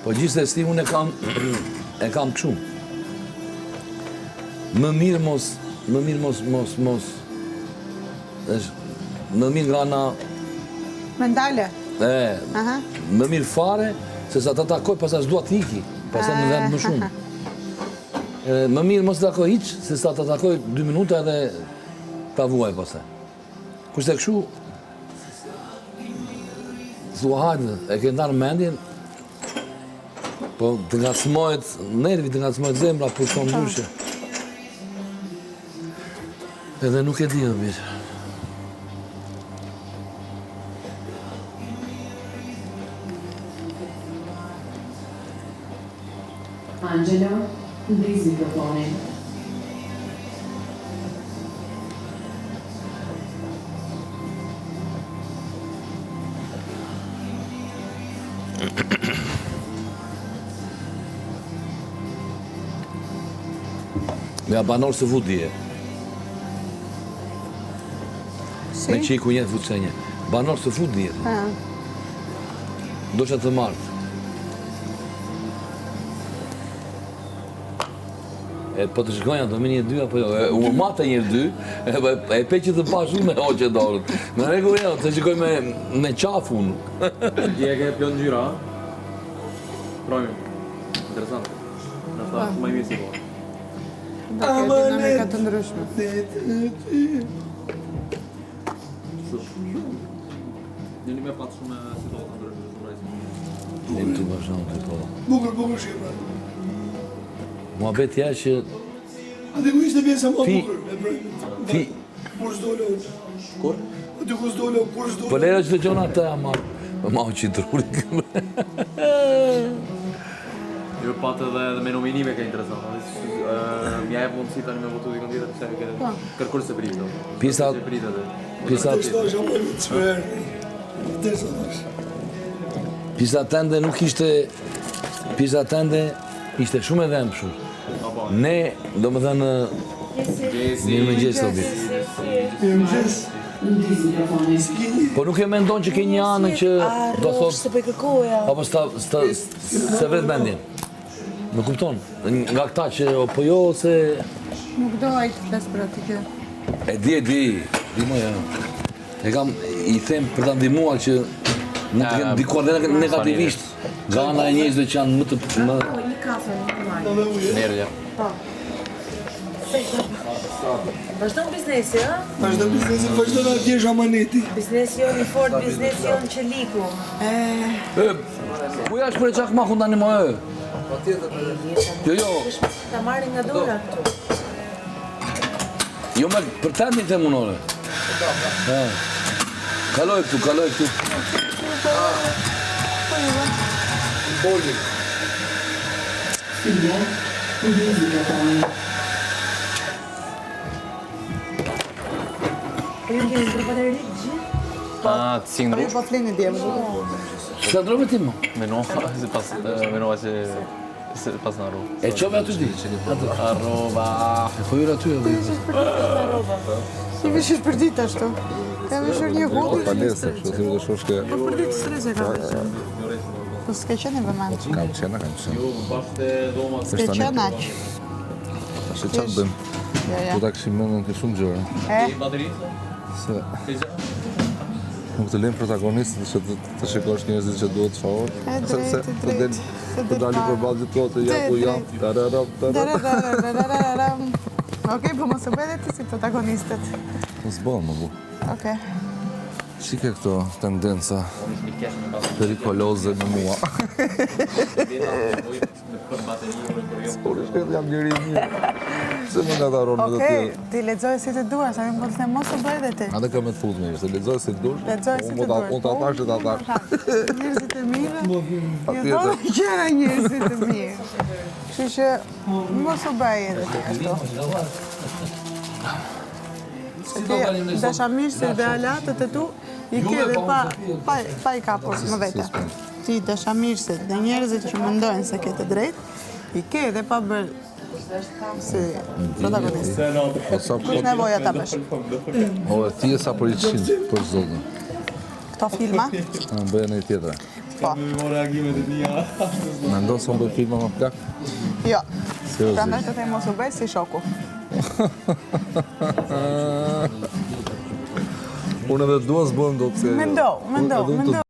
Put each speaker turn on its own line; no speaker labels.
Po gjithsesi unë e kam e kam kështu. Më mirë mos, më mirë mos mos mos është më mirë nga ana
Mentale.
E.
Aha.
Më mirë fare se sa ta takoj pastaj s'dua të iki, pastaj më dhemb më shumë. E, më mirë mos ta takoj hiç se sa ta takoj 2 minuta edhe ta vuaj pastaj. Kurse kështu thua hajde, e ke ndarë mendjen, po të ngacmohet nervi, të ngacmohet zemra, pulson po ndryshe. Edhe nuk e di o bir.
Angelo, ndiz mikrofonin.
Me a banor së fut dje.
Si?
Me që i ku një fut se një. Banor së fut dje. Do që të martë. E po të shikoja, do me një dy apo jo, e, u mate një dy, e, e, e pe që të pash unë me hoqe dorën. Në rregull jo, të shikoj me, me qafë unë.
Dje e ke plot ngjyra, a? Projmi. Interesant. Në ta shumë i mirë si po.
Do ketë dinamika të ndryshme.
Një me patë shumë situata ndryshme, shumë rejtë.
Ne të vazhdon të po.
Bukur, bukur shqipra.
Muhabeti ja që
Aty ku ishte pjesa më e
Ti-
bukur e projmit.
ti
Kur s'dole unë.
Kur?
Aty ku s'dole, kur s'dole.
Po lera që të gjona atë ama Ma u që truri
Jo patë edhe, edhe me nominime ka interesant. Mja jep mundësi tani me votu dikon tjetër, pse ke
Po.
kërkur se prit. do.
Pjesa-
Se prit edhe.
Pjesa
Të shtosh apo të shmerë. Të shtosh.
Pjesa tënde nuk ishte Pjesa tënde ishte shumë e dhembshur.
Po,
Ne, domethënë,
Gjesi.
mirëmëngjes Tobi.
Mirëmëngjes.
Ndiz mikrofonin.
Po nuk e mendon që ke një anë që do thotë
Se po i kërkoja.
apo s'ta s'ta s'e vret mendjen. Më kupton? Nga këta që o, po jo se
Nuk do ai të flas për atë gjë.
e di e di, di më ja. E kam i them për ta ndihmuar që mund të kenë ndikuar dhe negativisht nga ana e njerëzve që janë më të më
Po, një kafe normal.
Mirë, ja.
Po. Vazhdon biznesi, ë?
Vazhdo biznesi, vazhdo na thjesh amaneti.
Biznesi jonë i fort, biznesi jonë qeliku.
E, ku ja shpër e çakmakun tani më e? Jo, jo,
Ta marrin nga dora këtu.
jo me për tendin them unë ore. Ha. Kaloj këtu, kaloj këtu.
Studio, ndiz mikrofonin.
Po ju keni ndru bateritë gjithë?
Ah, të si
Po ju
ndrush?
po flini dje, më duket.
S'ka ndrove ti më?
Menova se pas menova se se pas në rrugë.
E qove aty ti? Aty.
Arroba.
E po hyra aty edhe.
Si vishësh për ditë ashtu? Ka vishur një hoodie.
Palestër, kështu si do shosh ke
Po për ditë stres e ka veshur. Po s'ke qenë i vëmendshëm.
kam qenë, kam qenë.
Jo, bashkë te dhoma.
S'ke qenë aq.
Tash çfarë bëjmë?
Jo, jo.
Do ta kishim mendën ke shumë gjëra.
E,
Bateritë?
Se nuk të lënë protagonistët që të, të shikosh njerëzit që duhet të shohësh.
E drejtë,
Sepse
e
të
drejtë.
del
Se
të
del
dali
para.
përballë gjithë të ja ku jam. Tararam, tararam.
Dararararararam. Okej, po mos u bëj edhe ti si protagonistët.
Mos bën më bu.
Okej.
Si ke këto tendenca perikoloze me mua? Por është jam njeri i mirë. Pse më ngataron me të
Okej,
tjerë?
ti lexoj si të duash, a po të them mos u bëj edhe ti.
Atë kam me të fut mirë, se lexoj si të dush.
Lexoj si
unë
të
ta-
duash.
Unë ta thash e ta thash.
Njerëzit e mirë. Ju
Patjetër.
thonë gjëra njerëzit e mirë. Kështu që mos u bëj edhe ti ashtu.
Si do dalim ne sot?
Dashamirësit dhe alatët e tu i ke dhe pa, pa, pa i kapur më vete. Ti dashamirësit dhe njerëzit që mendojnë se ke të drejtë, i ke dhe pa bërë si protagonist.
Po sa po
Kush nevoja ta bësh?
O, ti je sa për i qind, për zotin.
Këto filma,
A, bëja në tjetër.
Po.
Reagimet e mia.
Mendon se unë bëj filma më plak?
Jo.
Seriozisht.
Prandaj të them mos u bëj si shoku.
Unë edhe dua s'bëhem dot si ajo.
Mendo, mendo,
Edhe unë të
mendo.